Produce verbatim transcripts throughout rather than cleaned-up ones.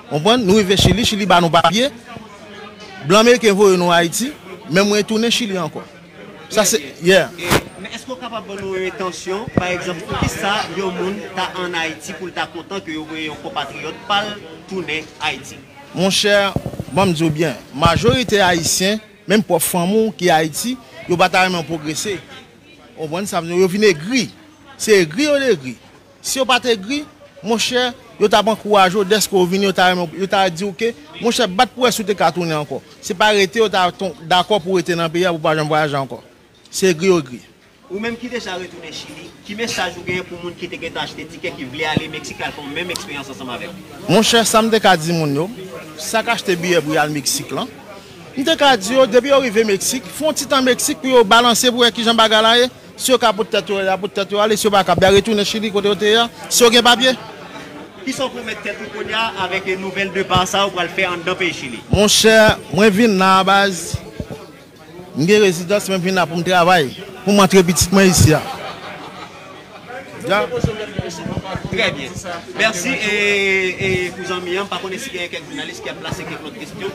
Konprann? Nou rive Chili, Chili ba nou papye. Blan ameriken voye nou Ayiti, men mwen retounen Chili ankò. Sa se, yeah. E, men èske w kapab ban nou yon entansyon, pa egzanp, poukisa yon moun ta ann Ayiti pou l ta kontan ke yo voye yon konpatriyòt pa l tounen Ayiti? Monchè, ban m di w byen, majorite Ayisyen, menm pwòp fanmi w ki Ayiti, yo pa ta renmen w pwogrese. Ou konprann sa m di w? Yo vin egri. Se egri yo egri. Si yo pa t egri, monchè, yo t ap ankouraje w, dèske w vini, yo ta renmen w, yo ta di w ke, monchè, bat pou wè si w te ka tounen ankò. Se pa rete yo ta ton-, dakò pou w rete nan peyi a, pou w pa janm vwayaje ankò. Se egri yo egri. Ou menm ki deja retounen Chili, ki mesaj ou genyen pou moun ki te gentan achte tikè, ki vle ale Meksik, al fè yon menm eksperyans ansanm avè w? Monchè, sa m te ka di moun yo, sa k achte biyè pou y al Meksik lan, m te ka di yo, depi yo rive Meksik, fè yon ti tan Meksik pou yo balanse pou wè kijan bagay la ye. Si yo ka pot tèt yo, y a pot tèt yo ale. Si yo pa kab, y a retounen Chili kote yo te ye a. Si yo gen papye. Kisa w pwomèt tèt ou kounye a avèk nouvèl depa sa ou pral fè anndan peyi Chili? Monchè, mwen vin la a baz. M gen rezidans, men m vin la pou m travay, pou m antre pitit mwen isi a. Ya. Trè byen. Mèsi, e, e pou zanmi an, m pa konnen si gen kèk jounalis ki ap plase kèk lòt kesyon.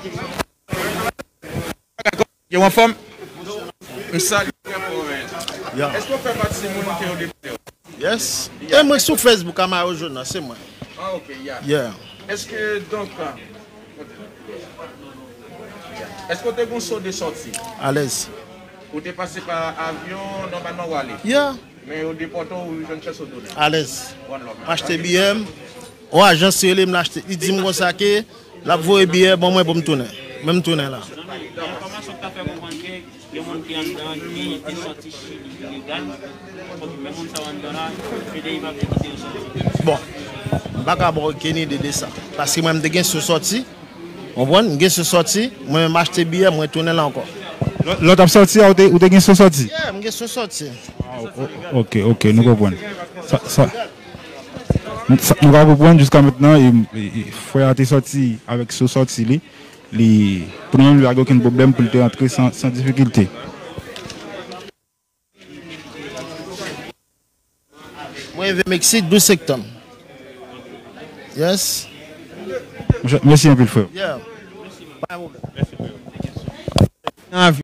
Yo, anfòm? M salye w, frè Paul. Ya. Èske w fè pati moun ke yo depòte yo? Yes. E mwen sou Facebook, Amaro Jonas, se mwen. Ah, ok, ya. Yeah. Èske, donk, èske w te gon so de sòti? Alèz. Ou te pase pa avyon, nòmalman w ale? Yeah. Men yo depòte w, ou jwenn chans ou tounen? Alèz. One love, man. M achte biyè m, yon ajans rele m, l achte. Li di m konsa ke l ap voye biyè ban mwen pou m tounen. Men m tounen la. Enfòmasyon k ta fè konprann ke gen moun ki anndan ki te sòti Chili ilegal, men moun sa yo anndan la, F D I pa vle kite yo sòti. Bon, m pa ka ba w okenn ide de sa. Paske mwen, m te gen sou sòti, konprann? M gen sou sòti, mwen menm achte biyè, mwen tounen la ankò. Lè, lè w t ap sòti a, ou te, ou te gen sou sòti? Yeah, m gen sou sòti. Ah, o-, o-, ok, ok, nou konprann. Sa, sa, sa, nou ka konprann jiska mentnan, e, e, e, frè a te sòti avèk sou sòti li. Li, pou nou menm, li pa gen okenn pwoblèm pou li te rantre san, san difikilte. Mwen rive Meksik douz septanm. Yes. Monchè, mèsi anpil, frè. Yeah. Pa gen pwoblèm.